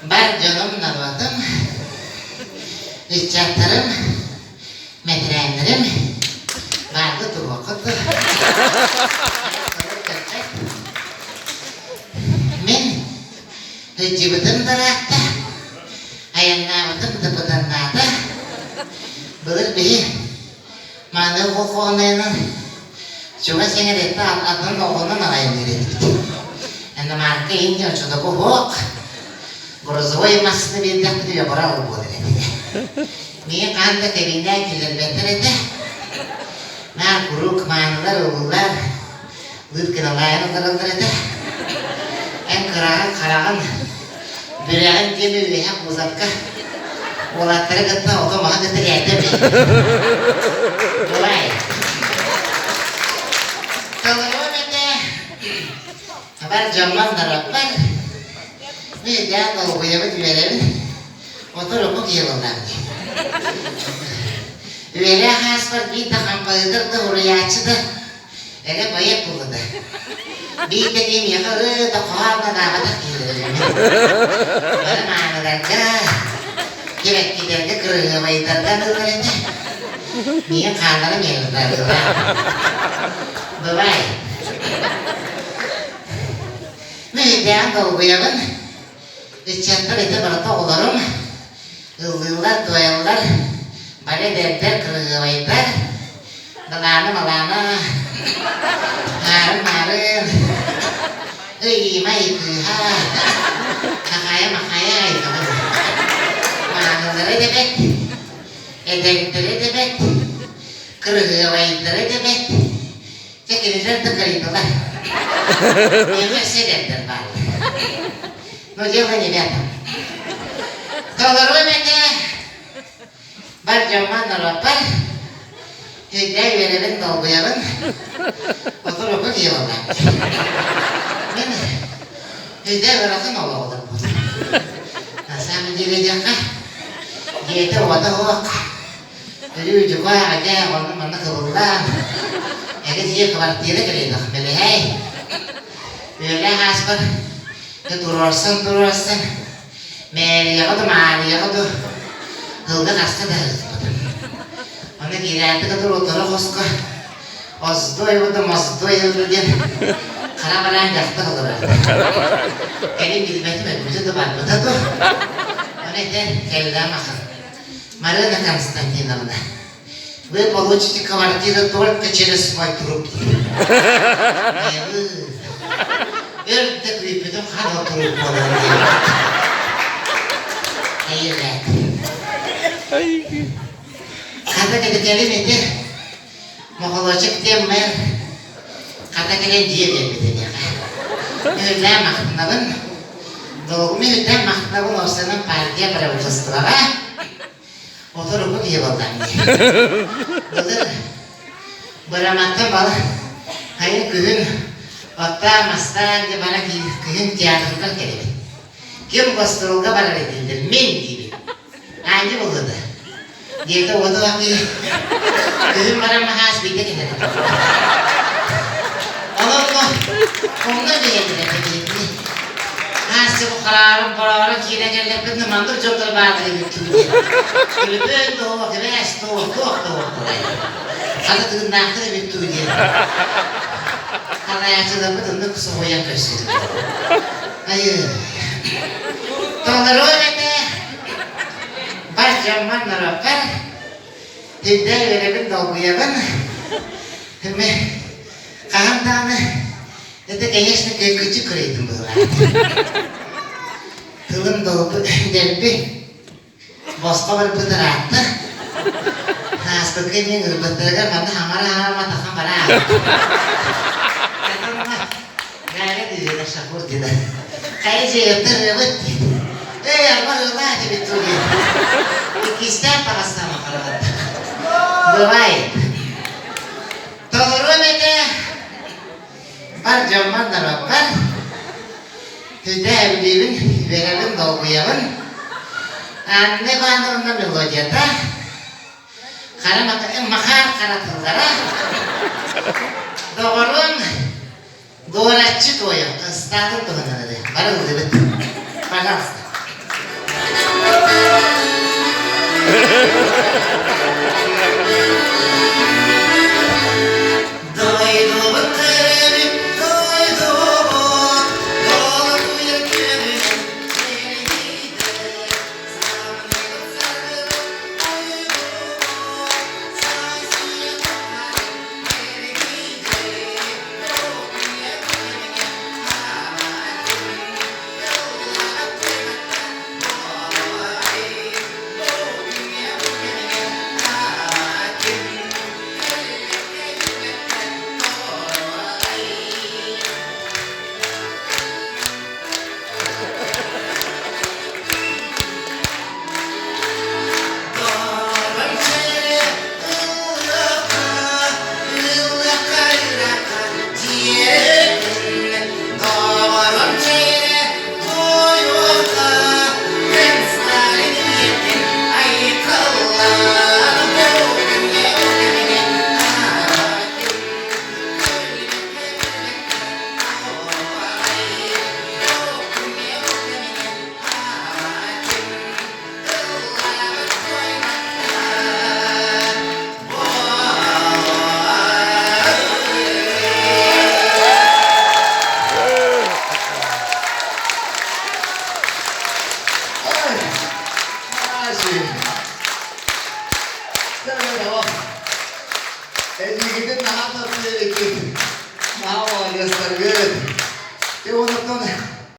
Бар дьонум, норуотум, ыччаттарым, мэтэрээннэрим бааргы туруоххут Мин сылдьыбытым да ыраатта, айаннаабытым да быданнаата. Былыр биһи Мааны колхуонайынан чугас эҥэрэтэ атын оҕонон аҕайыныыр этибит. Иномарка иһин оччотооҕу уһуох, грузовой массыына биэрдэхпитинэ бара буолар этэ. Миигин хаһан да кэбиинээн киллэрбэттэр этэ. Наар куруук маанылар, ыллылар, лыыт гыналаайан олороллор этэ. Эн кыраҕын хараҕын Бүрэҕин диэн үөһэ кузовка уолаттары кытта ото-маһы кытта кээтэм Бывает. Толоруом этэ бар дьоммор норуоппар Мин долгуйабын үөрэбин отур-уку киһи буоллаҕым дии. Үөрэх ааспар биир да хампаһыытар да уруйааччы да Эрэ поэт буолла да. Биир да киһи миэхэ ырыа да хоһоон да анаабатах киһилэрэ Бары мааныларга, кэрэккилэргэ, кырыһыабайдарга аныыллар этэ. Миигин хааллара миэхэ Бывает. Мин долгуйабын. Ыччаттар ити барыта оҕолорум. Ыллыыллар, туойаллар, бары эдэрдэр, кырыһыабайдар, далаана-малаана, хаарын-маарын, ыйыма-ый кыыһа, хахайа-махайа айгабын. Маанылара да бэрт, эдэрдэрэ да бэрт, кырыһыабайдара да бэрт, Чэ, кинилэр да кырыйдылар. Миэхэ өссө эдэрдэр бааллар. Но дело не в этом. Толоруом этэ бар дьоммор норуоппар Өйдөө үөрэбин, долгуйабын, отур-уку киһи буоллаҕым. Мин өйдөө ыарахан олоҕу олорбутум. На самом деле диэххэ, дьиэтэ-уота суох, Өрүү дьукаах этэ, онно-манна кыбыллан, эгэ дьиэ квартира кэлиэх бэлэһэй. Үөлээх ааспар дьэ туруорсан-туруорсан, мээрийэҕэ да маарыйаҕа да тылга хаста да ыыппытым. Ону киирээппит да туруотара хоско оздой да моздой диэн хара бараан дьахтар олорор. Кэлин билбэтим өлбүтэ да барбыта дуо. Ону этэн кэллэм ахан. Марина Константиновна, вы получите квартиру только через мой труп. Өр да күүппүтүм хара труп буолан диэбит. Хата кэлин ити Мохолочек диэн мэр хата кэлэн дьиэ биэрбит эбиэхэ. Үрдээн махтанабын. Долгуну үрдээн махтанабын уопсайынан партия правительствоҕа Отуруку киһи буоллаҕым дии. Былыр Быраматтан бала хайа күһүн оттоон-мастаан дьэ бара күһүн театртан кэлэбин. Ким гастролга барар этилдэр мин диибин. Аанньа буолла да. Диэтэ уоту киһи күһүн баран маһаас биирдэ кэлэр. Онон онно биһэллэр эбиэтини. Настя бу хараарым бороорон киирэн кэллэхпитинэ маннык дьонтон бааллар эбит дуу диэн. Төлөпүөн туох, сибээс туох, туох туох буолай. Хата тыыннаахтар эбит дуу диэн. Халайааччыларбыт оннук соһуйан көрсүбүт. Айыы. Толоруом этэ бар дьоммор норуоппар Тирдээ үөрэбин, долгуйабын. Мин хаһан даҕаны это, конечно, кыыкыччы кырыйдым быһыылаах. Тылым долгу дэлби босхо барбыт ыраатта. Ааспыкка мин ырбыттарыгар манна хаҥара-хаҥара матахан бара Галя диэбитэ Шахур диэбит. Хайа дьиэҕиттэн ырыабыт диэт. Эй, арба ырыалаа диэбит дуу диэт. Иккистээн таҕыстаама хараҕат. Бывает. Толоруом этэ бар дьоммор норуоппар Түдэ эбилиибин, үөрэбин, долгуйабын. Анна Ивановна мелодията Хара Махаар хара тыллара Доҕорун Дуораччы туойар, ыстаатын туһунан ырыа. Бары ыллыбыт. Пожалуйста. Дойдубут төрөөбүт дойдубут, долгуйар күнүн сиргийдэ. Самныбыт саргылык уйгубут, сай-сүйэ тухары эргийдэ. Долгуйа күнүҥэ араатын, тыллара туймакка буолай. Долгуйа күнүҥэ араатын, Ай,